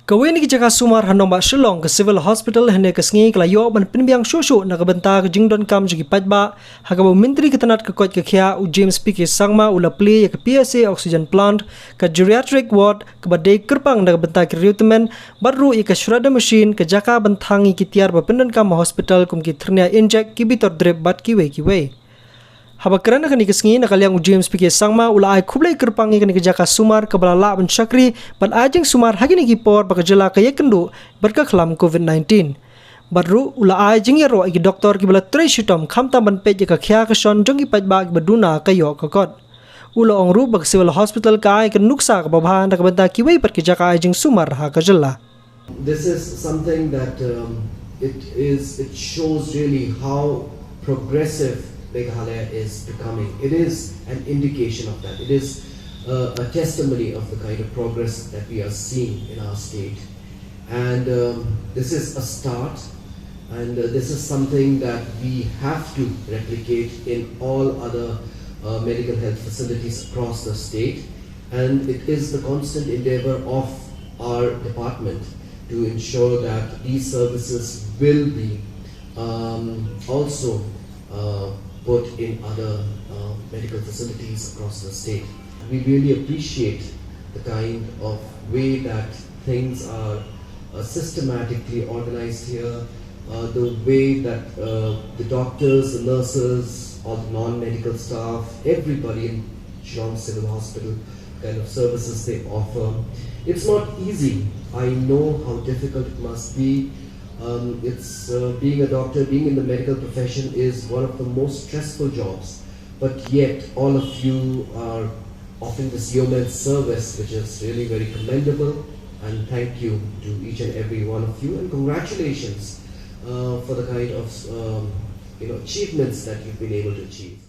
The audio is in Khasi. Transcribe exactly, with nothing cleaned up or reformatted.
Kawei na ki jaka sumar ha nongbah Shillong, ka Civil Hospital, hynne ka sngi ka la ïoh ban pynbiang shuh shuh na ka bynta ka jingdonkam jong ki paidbah, ha kaba u Myntri ka tnad ka koit ka khiah, u James P K Sangma, u la plie ïa ka P S A oxygen plant, ka geriatric ward kaba dei kyrpang na ka bynta ki riewtymmen, bad ruh ïa ka shredder machine, ka jaka ban thang ïa ki tiar ba pyndonkam ha hospital kum ki thyrnia injek, ki bitor drip bad kiwei kiwei. Haba kren ha kane ka sngi na ka liang u James P K Sangma u la ai khublei kyrpang ïa kane ka jaka sumar kaba la lah ban shakri bad ai jingsumar ha kine ki por ba ka jylla ka ïakynduh bad ka khlam covid nineteen. Bad ruh u la ai jingïaroh ïa ki doktor kiba la trei shitom khamtam ban peit ïa ka khia ka shon jong ki paidbah kiba duna ka ïoh ka kot. U la ong ruh ba ka Civil Hospital ka ai ka nuksa kaba bha na ka bynta kiwei pat ki jaka ai jingsumar ha ka jylla. This is something that um, it is. It shows really how progressive Meghalaya is becoming. It is an indication of that. It is uh, a testimony of the kind of progress that we are seeing in our state. And um, this is a start, and uh, this is something that we have to replicate in all other uh, medical health facilities across the state. And it is the constant endeavor of our department to ensure that these services will be um, also uh, put in other uh, medical facilities across the state. We really appreciate the kind of way that things are uh, systematically organized here, uh, the way that uh, the doctors, the nurses, all the non-medical staff, everybody in Shillong Civil Hospital, kind of services they offer. It's not easy. I know how difficult it must be. Um, it's uh, being a doctor, being in the medical profession is one of the most stressful jobs. But yet, all of you are offering this yeoman service, which is really very commendable. And thank you to each and every one of you, and congratulations uh, for the kind of um, you know achievements that you've been able to achieve.